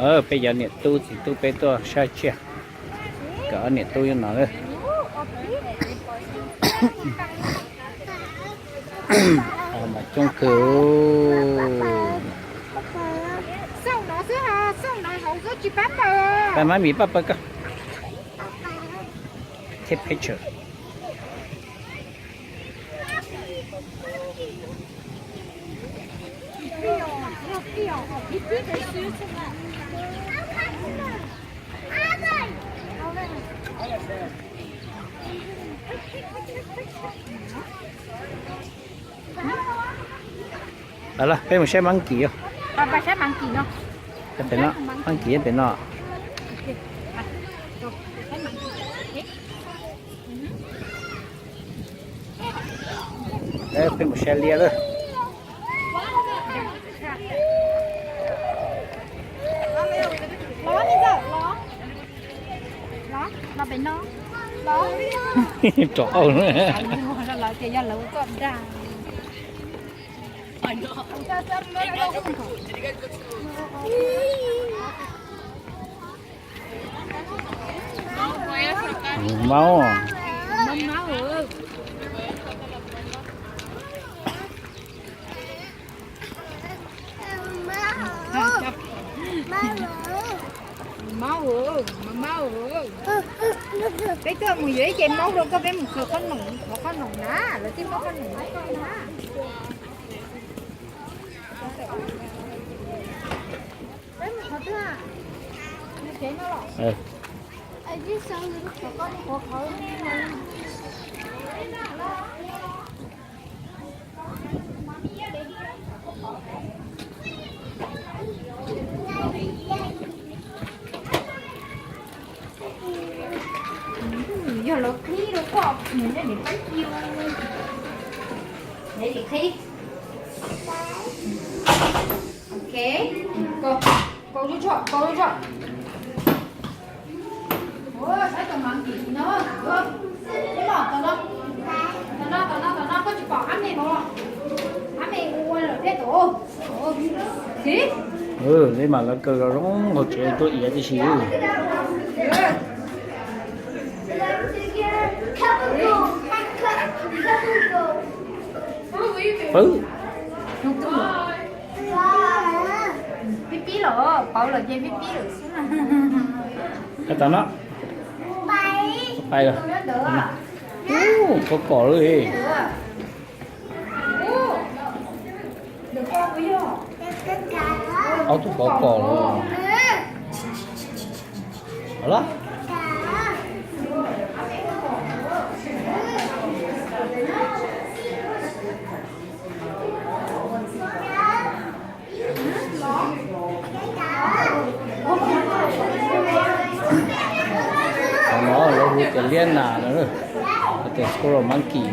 Peb cov niam tub txiv tub peb tuaj saib tsiaj, kom ob niam tub nyob no lawm. Mas coob kawg. Pab mab mis pab pawg koj. Take picture. Peb mus saib monkey. Monkey pem no. Peb mus saib liab lawm. Rov qab. Maub. Maub, maub. Peb tuaj mus yuav ib ce maub rau koj, peb mus khaws qhob noom, thov qhob noom na, lawv thiaj muab qhob noom rau koj na. Yog lawv qhib rau koj, nws nyob nim pab kiu. Nyob nim qhib. Ok. Kau, kau lub tshoj, kau lub tshoj. Ua, saib tus monkey no, ua. Ib los tom no, tom no, tom no, tom no, koj tsis pom ab me no los? Ab me ua lawm thiab tus. Li mas lawv kaw zoo zoo hauv tsev tuaj iav tib si. Pib pib los, pauv los ces pib pib lawm xwb. Tom no, pais lawm. Ub, pov kom lawm. Ob tug pov kom lawm. Los. Qhov no lawv hu tias liab nas no, tias squirrel monkey.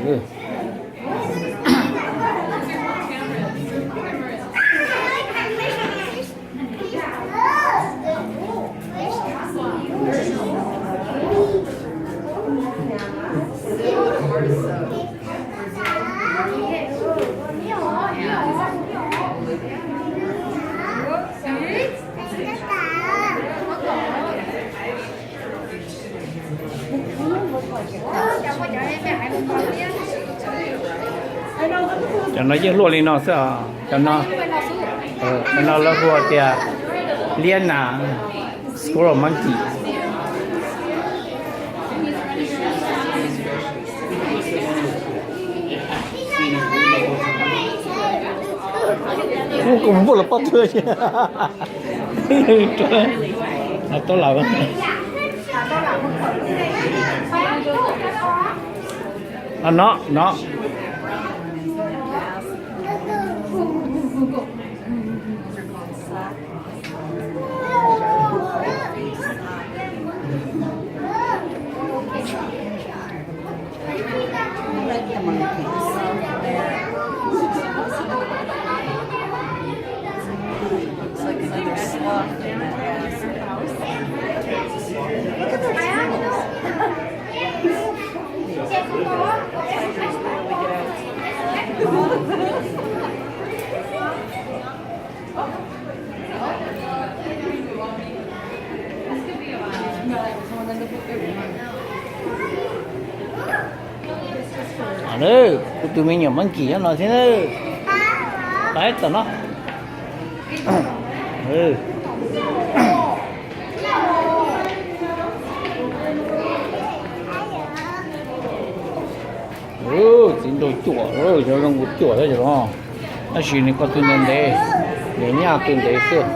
Cov no yeej luaj li no xwb os. Cov no, cov no lawv hu tias liab nas, squirrel monkey. Kuv mus npuaj los pob tsuag. Tau lawm. No, no. Looks like another sloth in that basket. Tigers barely get out. Kuv tus me nyuam mab kim nyob no thiab na. Pab tom no. Txiv nraug cuam, xyov zoo nkaus cuam thiab los, tab sis nws kho tus ntev ntev, nws nyaj tus ntev xwb.